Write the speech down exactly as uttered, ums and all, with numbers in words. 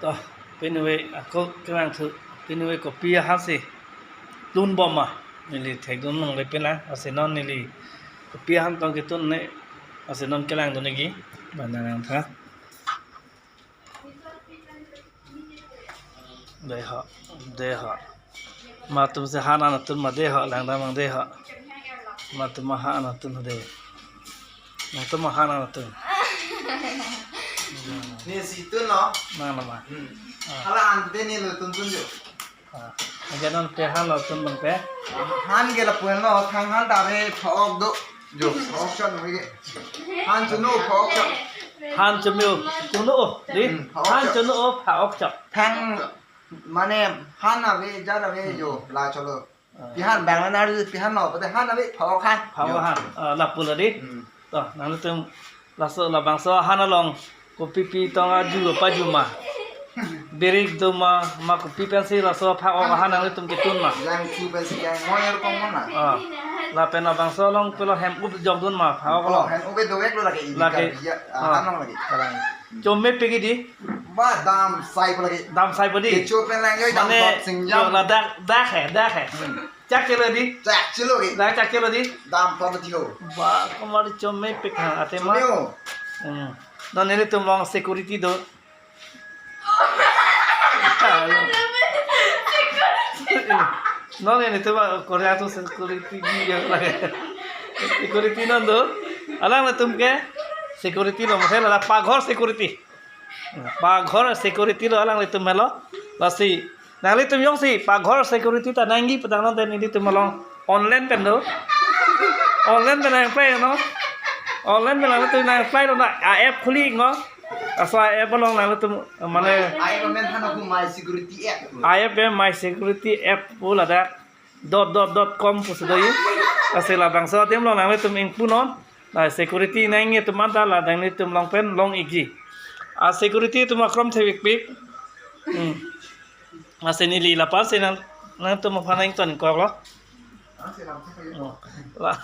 To, pini ave ako kevang thu, pini ave kopi ahan si tunbom ma, neli thekdun nangle pina, lasi non neli kopi ahan tong ketun ne, lasi non kelangdun negi, bana nang tha. Dei ho, dei ho. Matum si han anatun ma dei ho, langdam mang dei ho. Matum ma han anatun dei. Matum ma han anatun. Ni si tun lo. Nang nama. Hmm. Ah. Hala ante ni lo tun tun jo. Ah. Again non pe han lo tun bang pe. Han ke lapu-an lo, thang han ta re phak-ok do. Jo, phak-ok chot mo ke. Han chunu phak-ok chot. Han chunu, chunu, di? Hmm, phak-ok Han chot. Chunu, phak-ok chot. Thang mane han ave, jar ave jo, la cholo. Ah. Pi han bang na ri pi han lo, pate han ave phak-ok han. Phak-ok han. Ah, lapu lo di. Hmm. To, nanglitum laso labangso han along kopi pi tong aju paju ma. Birik do ma, ma kopi pensi laso phak-ok han nanglitum ketun ma. Yang chu pensi yang moyer kong mana. Ah, lapen labangso along pulo hem up jokdun ma, phak-ok Oh, along. han ube dovek lo lagi. Lagi. Ya, Ah. Han lo lagi. Chome pegi di, Ba dam sai pa lagi. dam sai pa di. Kecho pen lang yo dam Mane, tot sing yo jam. La dak, dak hai, dak hai. Hmm. Chak chelo di. Chak chelo ke. Dak chak chelo di. Dam tot ti ho. Ba, kemari chome pek ha, ate ma. Chomeo. Hmm. Non nelitum along security do. Non nelitum Korea atum security di ya lagi. Security non do. Alanglitum ke security lo, masa la paghor security. Paghor security lo alanglitum helo. Lasi nanglitum jongsi paghor security ta nangji pu tanglo te nelitum along online pen do. Online pen nang-apply no. Online pen nanglitum nang-apply lo na, a app khuli ngo. Laso a app along nanglitum mane Ai komen han aku my security app. a app ya, my security app pu ladak dot dot dot com pusi do ye. Lasi labangso adim along nanglitum ingpu non. La security nangji atum anta la nanglitum along pen long ikji. A security atum akrom thevik pik. Hmm. Lasi neli la-an si nang, nangtum aphan nang ton kok lo. Hmm. La,